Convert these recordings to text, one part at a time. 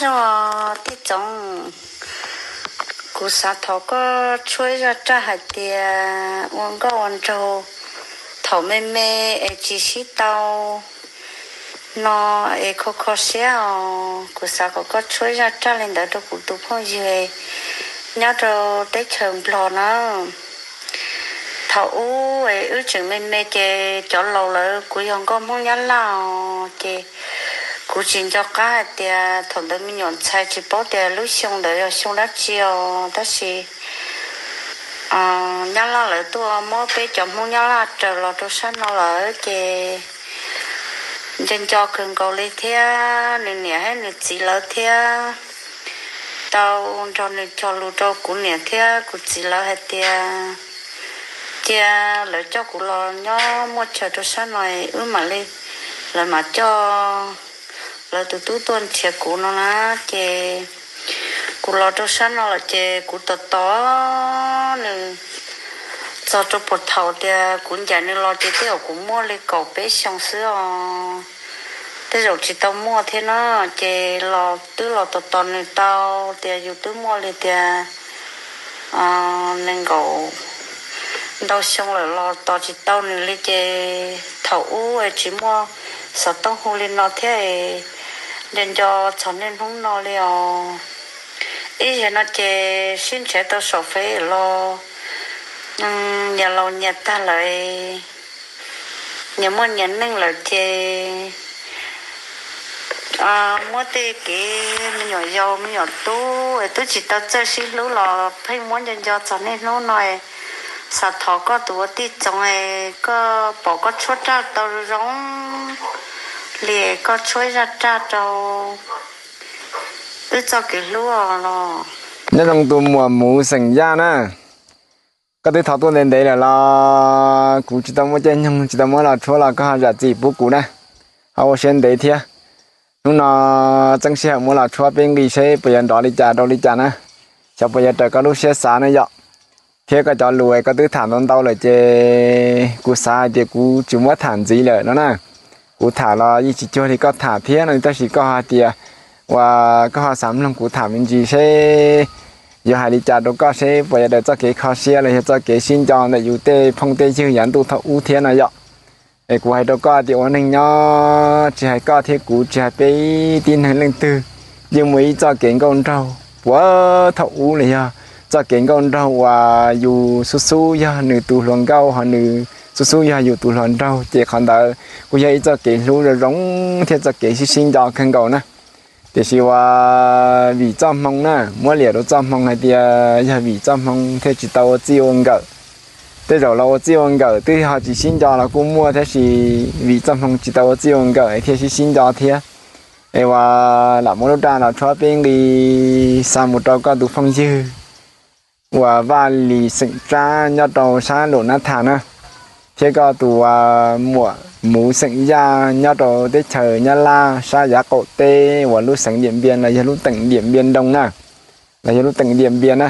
Nyob Tij Txoov, kuv xav thov koj tshuab zaj raj hais tias ua nkauj ua nraug thaum me me es tsis sib tau no es kho kho siab os. Kuv xav kom koj tshuab zaj raj li ntawd rau kuv tus phooj ywg nyob rau teb chaws Nplog na. Thaum ub es wb tseem me me ces cov laus lawv, kuv yog nkauj Hmoob Nyab Laj os, ces kuv tsis nco qab hais tias thaum ntawd me nyuam ntxhais tsis paub tias lub xyoo ntawd yog xyoo dab tsi os, tab sis Nyab Laj lawv tuaj muab peb cov Hmoob Nyab Laj raws los rau sab no lawm ces nco nco kawg nkaus li thiab. Nws niam thiab nws txiv lawv thiab tau nrog nws cog lus rau kuv niam thiab kuv txiv lawv hais tias cia lawv coj kuv los nyob muaj chaw rau sab no wb mam li, lawv mam coj lawv tus tub tuaj nrhiav kuv no na. Ces kuv los rau sab no lawm ces kuv tos tos nws txog rau puag thaum tias kuv ncaim nws los ces tej zaum kuv muaj li kaum peb xyoo xwb os, tej zaum tsis tau muaj thiab na. Ces los twb los tos tos nws tau tias yus twb muaj li tias nees nkaum ntau xyoo lawm los tos tsis tau nws li ces thaum ub tsis muaj xov tooj hu li no thiab, nco nco txog niaj hnub no li os. Ib yam no ces sib nrhiav tau saum Fev los nyias laus nyias tag lawm, nyias muaj nyias neej lawm ces muab tej kev me nyuam yaus me nyuam tub es twb tsis tau txawj sib hlub los pheej muab nco nco txog niaj hnub no. Xav thov koj tus ua Tij Txoov es koj pom koj tshuab raj tau zoo li, koj tshuab zaj raj rau wb txoj kev hlub os los. Nyob zoo tus muam Muv xeem Yaj na, koj twb thov tuaj ntev ntev lawm los kuv tsis tau muaj caij nyoog tsis tau muab los tshuab los koj ho zam txim pub kuv na, ho ua siab ntev thiab. Hnub no txeeb sij hawm muab los tshuab peb nqi seb puas yuav nrov li cas rau li cas na, xyov puas yuav raws koj lub siab xav na yom. Thiab koj cov lus koj twb tham ntau ntau lawm ces kuv xav hais tias kuv tsis muab tham ntxiv lawm no na. Kuv tham los yeej tsis cuag li koj tham thiab no tab sis koj hais tias uas koj ho xav mloog kuv tham me ntsis seb yuav hais li cas rau koj seb puas yuav raws txoj kev kho siab los yog txoj kev sib nco ntawm yus tej phooj tej ywg yav ntuj thaum ub thiab no yom. Es kuv hais rau koj tias ua neeg nyob tsis hais koj thiab kuv tsis hais peb tib neeg leej twg yeej muaj ib txoj kev nkauj nraug puag thaum ub los yog txoj kev nkauj nraug uas yus xub xub yog nws tus hluas nkauj ho nws xub xub yog yus tus hluas nraug ces qhov ntawd kuj yog ib txoj kev hlub zoo zoo thiab txoj kev sib sib nco kawg nkaus na. Tiam sis uas vim txoj hmoo na, muab liam rau txoj hmoo hais tias yog vim txoj hmoo thiaj tsis tau ua txij ua nkawm. Tej zaum los ua txij ua nkawm twb ho tsis sib nco los kuj muaj tab sis vim txoj hmoo tsis tau ua txij ua nkawm thiaj sib sib nco thiab. Es uas lam muab lub raj los tshuab peb nqi xa mus rau koj tus phooj ywg uas Vaj Lis xeem Tsab nyob rau sab Lum Nab Thas na, thiab koj tus uas muam Muv xeem Yaj nyob rau teb chaws Nyab Laj sab yav qaum teb uas lub xeev Diam Npias los yog lub teem Diam Npias Nroo na, los yog lub teem Diam Npias na.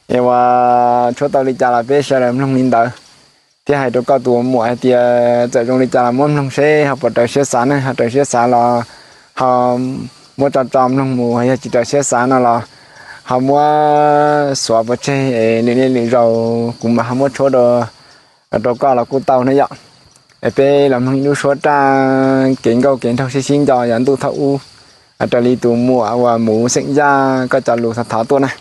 Es uas tshuab tau li cas los peb sawv daws mloog li ntawd. Thiab hais rau koj tus muam hais tias txawm zoo li cas los muab mloog seb ho puas raws siab xav ne, ho raws siab xav los ho muab tso tso mloog mus, yog tsis raws siab xav no los ho muab xuav pov tseg es lwm niaj lwm zaus kuv mam ho muab tshuab rau koj los kuj tau ne yom. Es peb los mloog ib lub suab raj kev nkauj kev nraug sib sib nco yav ntuj thaum ub, raws li tus muam uas Muv xeem Yaj koj cov lus thov thov tuaj na.